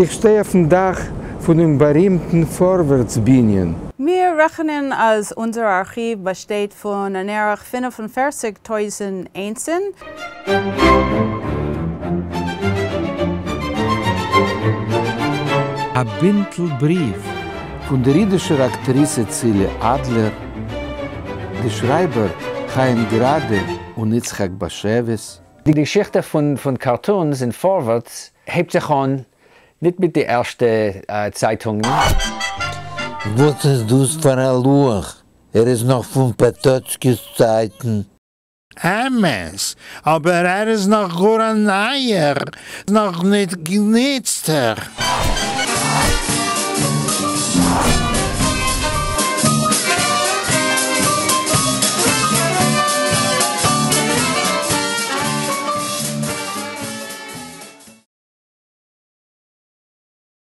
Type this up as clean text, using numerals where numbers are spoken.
איך שטיי אויפן דאך פונעם בארימטן פארווערטס בנין. מיר רעכענען אז אונזער ארכיוו באשטייט פון אן ערך 45 טויזנט איינסן. א בינטל בריוו פון דער אידישער אקטריסע צילי אדלער, די שרייבער חיים גראדע און יצחק באשעוויס. די געשיכטע פון cartoons אין פארווערטס הייבט זיך אן ניט מיט די ערשטע צייטונגען. וואס איז דאס פאר א לוח? ער איז נאך פון פאטאצקי'ס צייטן. אמת, אבער ער איז נאך גאר א נייער, נאך ניט געניצטער.